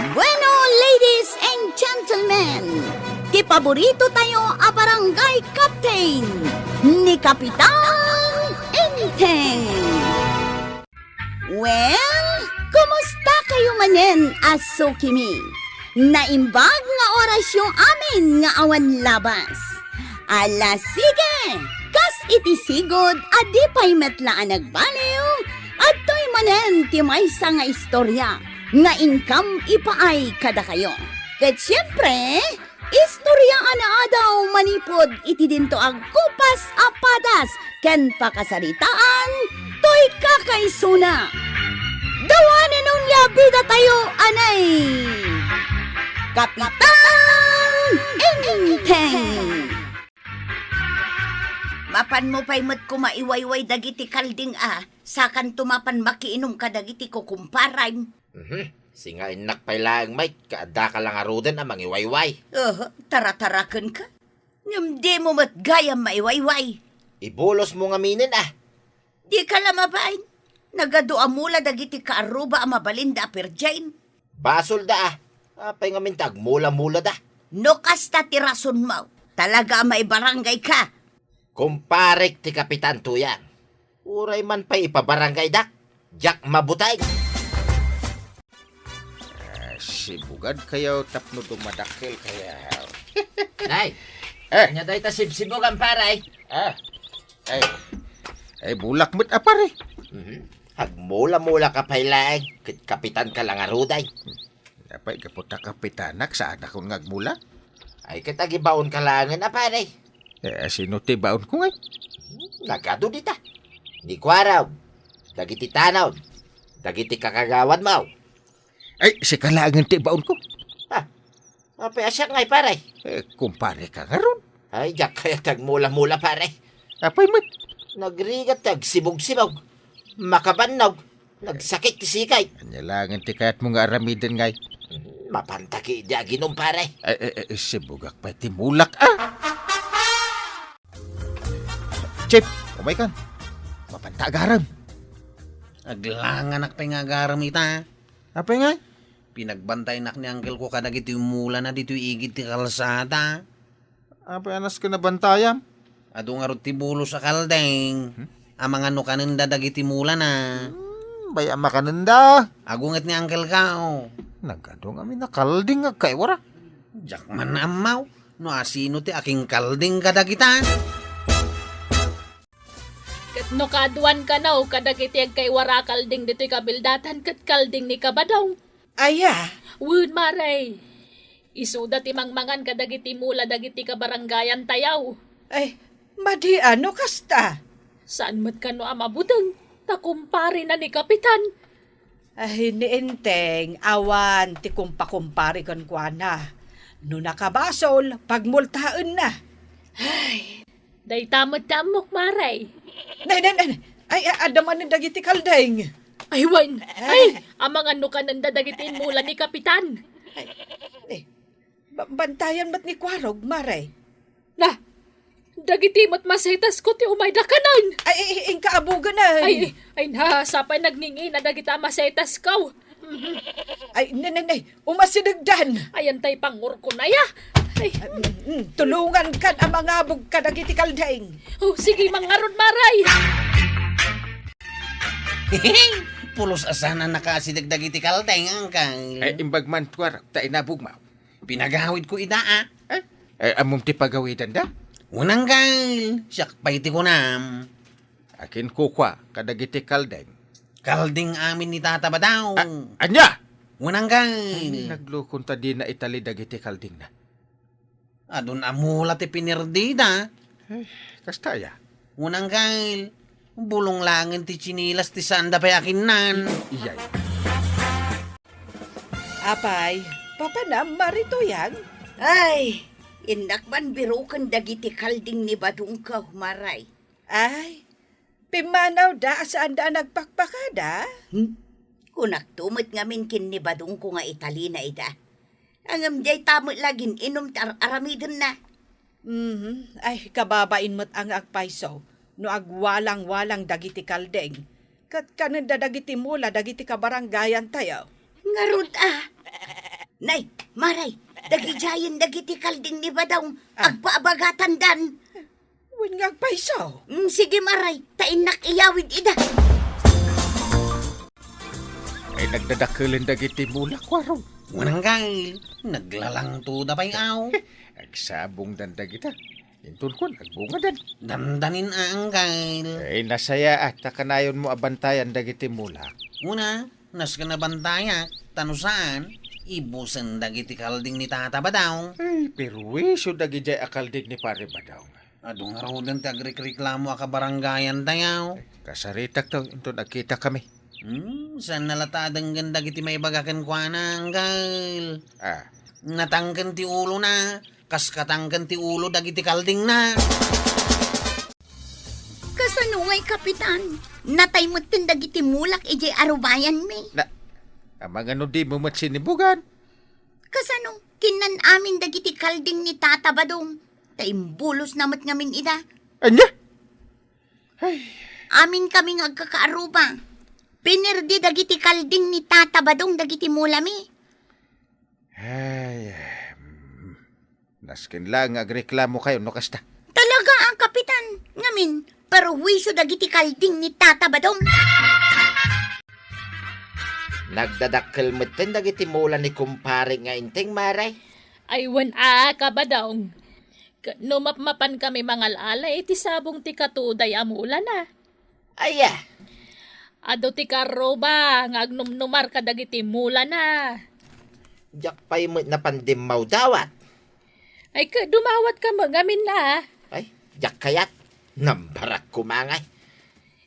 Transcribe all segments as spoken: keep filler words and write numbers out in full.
Bueno, ladies and gentlemen, ti paborito tayo a barangay captain, ni Kapitan Enteng. Well, kumusta kayo manen a sukimi? Naimbag nga orasyo amin nga awan labas. Ala, sige! Kas iti sigud a di pay met la a nagbaliw, adtoy manen ti maysa nga istorya nga inkam ipaay kadakayo. Ket siempre, istorya a naadaw manipud iti dinto agkupas a padas ken pakasaritaan toy kakaisuna. The one and only a bida tayo, anay! Kapitan Enteng! Mapanmo pay met koma iwayway dagiti kalding a, sakanto mapan makiinum kadagiti kukumparam. Mhm. Singainnak pay laeng, Mike, ka addaka la ngaruden a mangiwayway. Oho, taratarakenka. Ngem dimo met gayam maiwayway. Ibulosmo ngaminen a. Dika la mabain. Nagadu a mula dagiti kaarruba a mabalinda a perjin. Basolda a. Apay ngamin ta agmula-mulada? No kasta ti rasonmo, talaga a maibaranggayka. Kumparek ti Kapitan Tuyang. Uray man pay ipabarangaydak, diak mabuteng. Ah, sibugad kayo tapno dumadakkel kayo. Nay, Eh. Anya dayta sibsibugan, pare? Ah. Ay. Ay, bulak met a pare. Mhm. Agmula-mula ka pay laeng, ket kapitan ka la ngaruden. Apay, gapu ta kapitanak, saanakon nga agmula? Ay, ket agibaon ka laengen a pare. Eh, sino ti baon ko ngay? Nagadu dita. Ni Kuarog, dagiti tanod, dagiti kakagawan mo. Ay, sika laengen ti baon ko. Ah, apay a siak ngay, pare? Eh, kumpare ka ngarud. Ay, diak kayat agmula-mula, pare. Apay met? Nagrigat ti agsibog-sibog. Makabannog. Nagsakit ti sikay. Ania laengen ti kayatmo nga aramiden ngay? Mapanta ki di aginum, pare. Ay, ay, ay, sibugak pay ti mulak, ah! Chip, umay kan. Mapanta agaram. Aglanganak pay nga agaram ita. Apay ngay? Pinagbantaynak ni uncle ko kadagiti mulana ditoy igid ti kalsada. Apay a nasken a bantayam? Adu ngarud ti bulos a kalding. Hmm? Amangan no kanenda dagiti mulana. Hmm, bay-am a kanenda. Agunget ni uncle ko. Nagadu ngamin a kalding agkaiwara. Diak man ammaw no asino ti akingkalding kadagita. Ket no kaaduan kano kadagiti agkaiwara a kalding ditoy kabildatan ket kalding ni Kabadong. Aya? Wen, Mare. Isuda ti mangmangan kadagiti mula dagiti kabarangayan tayo. Ay, madi a no kasta. Saan met kano a mabuteng, ta kumparena ni Kapitan. Ay, ni Enteng, awan ti kumpakumpare kenkuana. No nakabasol, pagmultaenna. Ay, dayta met ti ammok, Mare. Nay, nay, nay, nay. Ay, a-, adda manen dagiti kalding. Ay, wen. Ay. Ay, amangan no kanenda dagiti inmula ni Kapitan. Ay, eh, ba-, bantayan met ni Kuarog, Mare. Na, dagiti met masetas ko ti umayda kanen. Ay, ay, ay, inka abuganen. Ay, ay, na, sapay nagngingina dagita masetas ko. Ay, ne, ne, ne, umasidegdan. Ayan tay pangurko na ya. Ay. Mm, mm, tulungan kan a mangabog kadagiti kalding. Oh, sige, mangarod, Maray. Pulos a sana nakaasideg dagiti kalding, angkang. Ay, imbag man, Tuar, ta inabog mo. Pinagawid ko ida, ah. Eh, eh, ammom ti pagawidan da? Unang gal, siak pay ti kunam. Akin kukua kadagiti kalding. Kalding amin ni Tata Badaw. A-, anya? Unang gal. Ay, naglukon ta dina itali dagiti kalding na. Adun a mula ti pinirdida. Eh, kasta ya. Unang gal. Bulong langen ti chinilas ti sanda pay akinnan. Iyay. Apay, papanam, Mari Tuyang? Ay, innak man biroken dagiti kalding ni Badungko, Maray. Ay, pimmanawda a saanda a nagpakpakada? Hmm? Kunakto met ngamin ken ni Badungko nga italina ida. Ngem dayta met la gin-inum ti ar-aramidenna. Mhm. Ay, kababain met a nga agpayso no agwalang-walang dagiti kalding. Ket kanenda dagiti mula dagiti kabarangayan tayo. Ngarud a. Nay, Maray, dagidiayen dagiti kalding ni Badong, Ah. agpaabagatandan. Wen nga agpayso. Mm, sige, Maray, ta innak iyawid ida. Ay, nagdadakkelen dagiti mulak, Warong. Wen, anggail, naglalangtoda pay, aw. Agsabongdan dagita. Inton kuan, agbungadan. Dandanin a, anggail. Ay, nasayaat ta kanayonmo a bantayan dagiti mulak. Una, nasken a bantayak, ta no saan, ibusen dagiti kalding ni Tata Badong. Ay, perwisyo dagidiay a kalding ni Pare Badong. Adu ngaruden ti agrikreklamo a kabarangayan tayo. Kasaritak to, inton agkita kami. Hmm, saan na la ta denggen dagiti maibaga kenkuana, anggail? Ah. Natangken ti ulona, kas katangken ti ulo dagiti kaldingna. Kasano ngay, Kapitan? Natay metten dagiti mulak idiay arubayanmi. Na, amangano dimo met sinibugan? Kasano? Kinnan amin dagiti kalding ni Tata Badong, ta imbulosna met ngamin ida. Ania? Ay. Amin kami nga agkakaaruba. Pinerdi dagiti kalding ni Tata Badong dagiti mulami. Ay, mm, nasken la nga agreklamo kayo no kasta. Talaga, ang kapitan. Ngamin, perwisyo dagiti kalding ni Tata Badong. Nagdadakkel metten dagiti mula ni kumpare nga Enteng, Maray. Ay, wen a, Kabadong. Ket no mapmapan kami mangal-ala iti sabong ti katuday a mulana. Aya? Adu ti karruba nga agnumnumar kadagiti mulana. Diak pay met napan dimmawdawat. Ay, ket dumawat ka met ngamin a. Ay, diak kayat. Nambarak kumangay.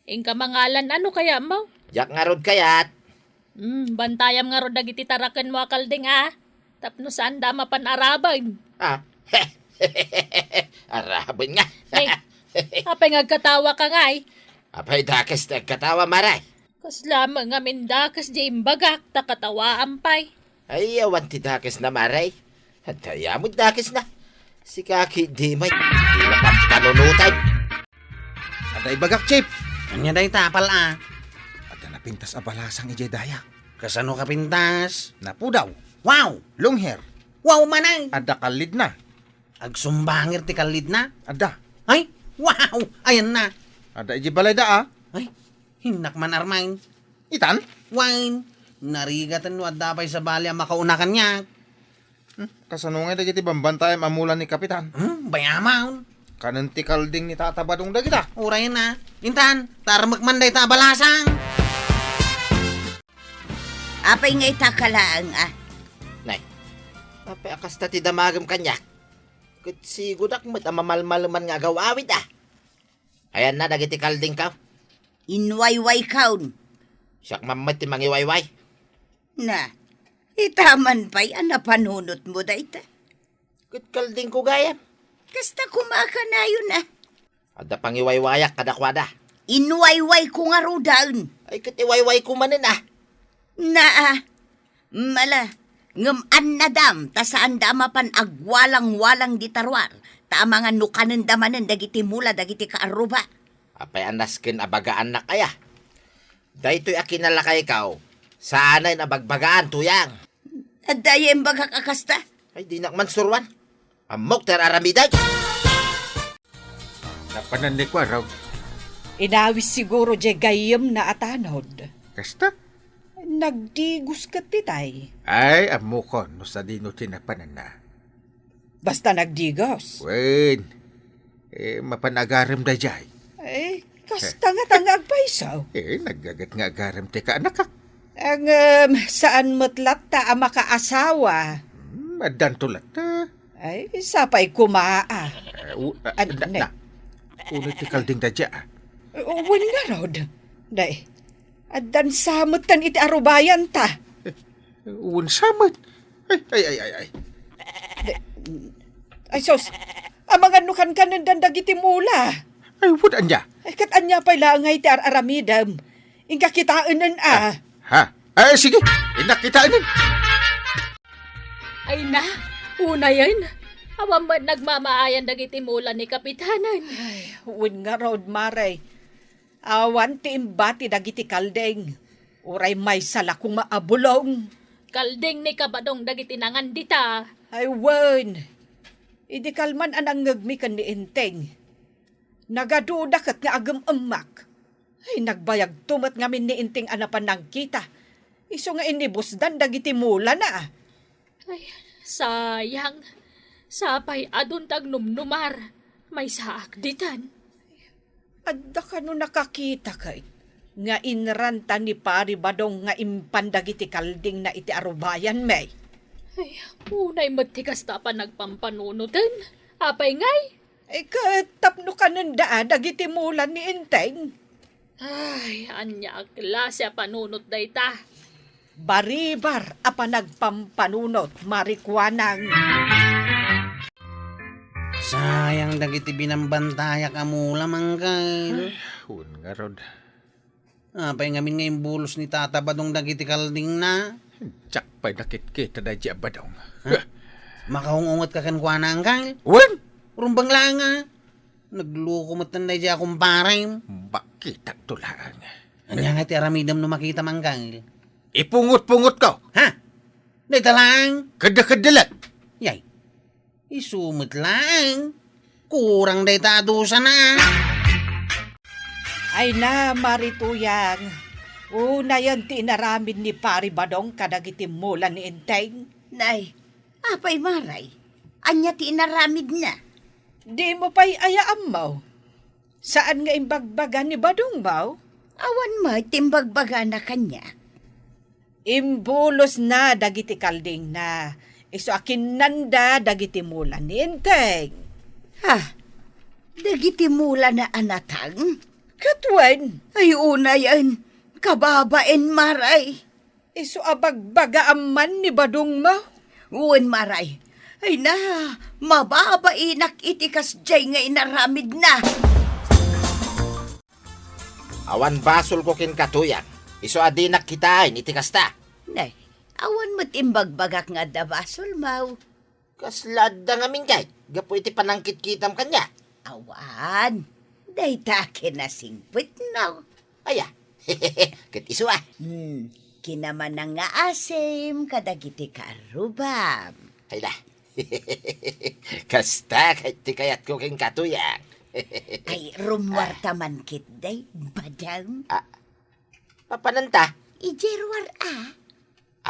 Inka mangalan, ano kaya mo? Diak ngarud kayat. Hmm, bantayam ngarud dagiti tarakenmo a kalding, a. Tapno saanda a mapan araben. Ah, araben nga. Ay, apay nga agkatawa ka ngay? Apay dakes ti agkatawa, Maray? Kasla met ngamin dakes di imbagak, ta katawaan pay. Ay, awan ti dakes na, Maray. Adda aya met dakes na. Sika ki di may, di na pampanunutan. Adda ibagak, Chief. Ania dayta, apal a? Adda napintas a balasang idiay dayak. Kasano kapintas? Napudaw. Wow! Long hair. Wow, manay! Adda kallidna. Agsumbanger ti kallidna? Adda. Ay, wow! Ayanna. Adda idiay balayda a. Ay, hinnak man armain. Itan? Wen, narigaten no adda pay sabali a makauna kaniak. Hmm, kasano ngay dagiti bambantayam a mula ni Kapitan? Hmm, bayamon. Kanen ti kalding ni Tata Badong dagita. Uray na. Intan, tarmek man dayta a balasang. Apay nga ita ka laeng a? Nay, apay a kasta ti damagem kaniak? Ket sigudak met a mamalmaleman nga agaw-awid a. Ayanna dagiti kaldingko? Inwaywaykon. Siak man met ti mangiwayway. Na, ita man pay a napanunotmo dayta. Ket kaldingko gayam. Kasta koma a kanayon a. Adda pangiwaywayak kadakuada. Inwaywayko ngaruden. Ay, ket iwaywayko manen a. Naa, mala, ngem annadam ta saanda a mapan agwalangwalang dita ruar, ta amangan no kanenda manen dagiti mula dagiti kaarruba. Apay a nasken a bagaannak aya? Daytoy a kinalakayko, saanen a bagbagaan, Tuyang. Adda aya imbagak a kasta? Ay, dinak man suruan. Ammok ti ar-aramidek. Napanan ni Kuarog. Inawis siguro diay gayyemna a tanod. Kasta? Nagdigos ket ti tay. Ay, ammokon no sadino ti napananna. Basta nagdigos. Wen, eh, mapan agarem daydiay. Eh, kasta nga ta nga agpayso. Eh, naggaget nga agarem ti kaanakak. Ngem, saan met latta a makaasawa? Hmm, addanto latta. Ay, sapay koma a. Eh, u-, ah, Ad-, na, ne- na. Uno ti kalding daydiay, ah. Wen ngarud. Day, addan sametten iti arubayanta. Eh, wen samet. Ay, ay, ay, ay, ay. Ay, sus, amangan no kankanendan dagiti mula. Ay, wen ania? Ay, ket ania pay laeng ngay ti ar-aramidem? Inka kitaenen a. Ah, ha? Ay, sige, innak kitaenen. Ay na, unayen. Awan met nagmamaayan dagiti mula ni Kapitanen. Ay, wen ngarud, Mare. Awan ti imbati dagiti kalding. Uray maysa la koma a bulong. Kalding ni Kabadong dagiti nangan dita. Ay, wen. Idi kalman a nangngegmi ken ni Enteng, nagaduda ket nga agem-emmak. Ay, nagbayagto met ngamin ni Enteng a napan nangkita. Isu nga inibusdan dagiti mulana. Ay, sayang. Sapay adun ta agnumnumar. Maysaak ditan. Adda kano nakakita ket nga inranta ni Pari Badong nga impan dagiti kaldingna iti arubayanmi? Ay, unay met ti kasta a panagpampanunoten. Apay ngay? Eh, ket tapno kanenda dagiti mulan ni Enteng? Ay, ania a klase a panunot dayta? Baribar a panagpampanunot, marikuanang. Sayang dagiti binambantayak a mula, Mangkal. Ay, wen ngarud. Apay ngamin nga imbulos ni Tata Badong dagiti kaldingna? Diak pay nakitkita daydi a Badong. Ha? Makaung-ungetka kenkuana, Angkal? Wen! Rumbeng laeng a. Nagluko met daydi a kumparem. Bakitakto laeng. Ania nga ti aramidem no makitam, Angkal? Ipungot-pungotko. Ha? Dayta laeng? Kedda-kedda laeng. Yay. Isu met laeng. Kurang dayta a dusana. Ay na, Mari Tuyang. Unayen ti inaramid ni Pari Badong kadagiti mula ni Enteng. Nay, apay, Maray? Ania ti inaramidna? Dimo pay aya ammo? Saan nga imbagbaga ni Badongmo? Awan met ti imbagbagana kaniak. Imbulosna dagiti kaldingna, isu a kinnanda dagiti mula ni Enteng. Ha? Dagiti mulana a natang? Ket wen? Ay, unayen, kababain, Maray. Isu a bagbagaam man ni Badongmo? Wen, Maray. Ay na, mababainak iti kasdiay nga inaramidna. Awan basolko kenka, Tuyang. Isu a dinak kitaen iti kasta. Nay, awan met imbagbagak nga adda basolmo. Kasla adda ngamin kay, gapu iti panangkitkitam kaniak? Awan. Dayta kinasingpetmo. Aya. Ket isu a. Hmm. Kinamanang nga asim kadagiti kaarrubam. Ay da. Kasta ket ti kayatko kenka, Tuyang. Ay, rummuarta man ketdi, Badong. Ah, mapananta? Idiay ruar a.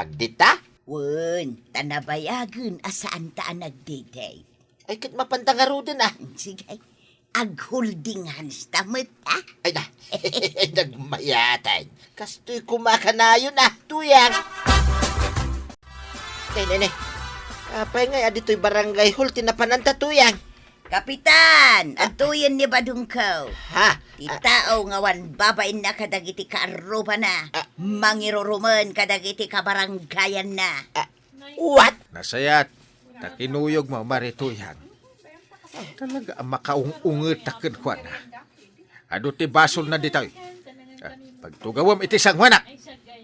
Agdate ta? Wen, ta nabayagen a saanta a nagdate. Ay, ket mapanta ngaruden a. Sige. Agholding hands ta met, a? Ay, na. Nagmayatan. Kastoy koma kanayon a, Tuyang. Nay, nay, nay. Apay ngay a ditoy barangay hall ti napananta, Tuyang? Kapitan, adtoyen ni Badongko. Ha? Ti tao nga awan babainna kadagiti kaarrubana, mangirurumen kadagiti kabaranggayanna. Ah, what? Nasayaat, ta kinuyogmo, Mari Tuyang. Talaga a makaung-ungetak kenkuana. Adu ti basolna ditoy. Ah, pagtugawem iti sangoanak.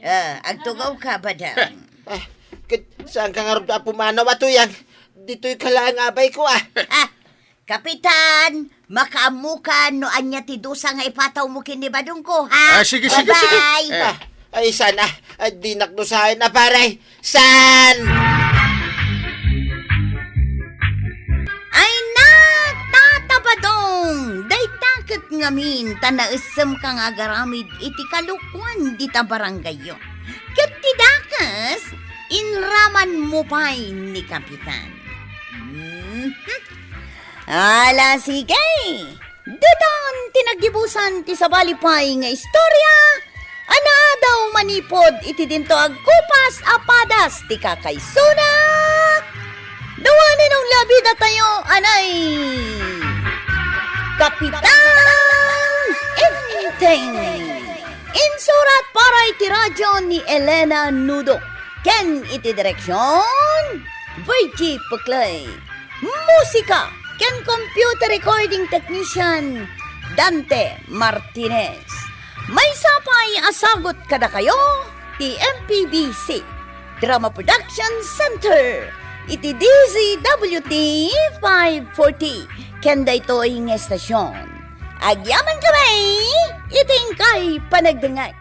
Ah, agtugawka, Badong. Ah, ket saanka ngarud a pumanaw a, Tuyang? Ditoyka laeng a abayko a. Ah, Kapitan, makaammokan no ania ti dusa nga ipatawmo ken ni Badongko, ha? Ah, sige, sige, sige. Bye-bye. Eh. Ah, ay, saan a? Ah, dinak dusaen a, pare. Saan? Ay na, Tata Badong! Dayta ket ngamin ta naessemka nga agaramid iti kalokoan dita barangayyo. Ket ti dakes, inramanmo pay ni Kapitan. Mhm. Ala, sige! Ditan ti naggibusan ti sabali pay nga istorya a naadaw manipud iti dinto agkupas a padas ti kakaisuna. Dua ni Nong Labida tayo, anay! Kapitan Enteng! Insurat para iti radyo ni Elena Nudo ken iti direksion, Virgie Puclay. Musika ken computer recording technician, Dante Martinez. Maysa pay a sagut kadakayo ti M P B C Drama Production Center iti D Z W T five forty ken daytoy nga estasion. Agyamankami iti inkay panagdengngeg.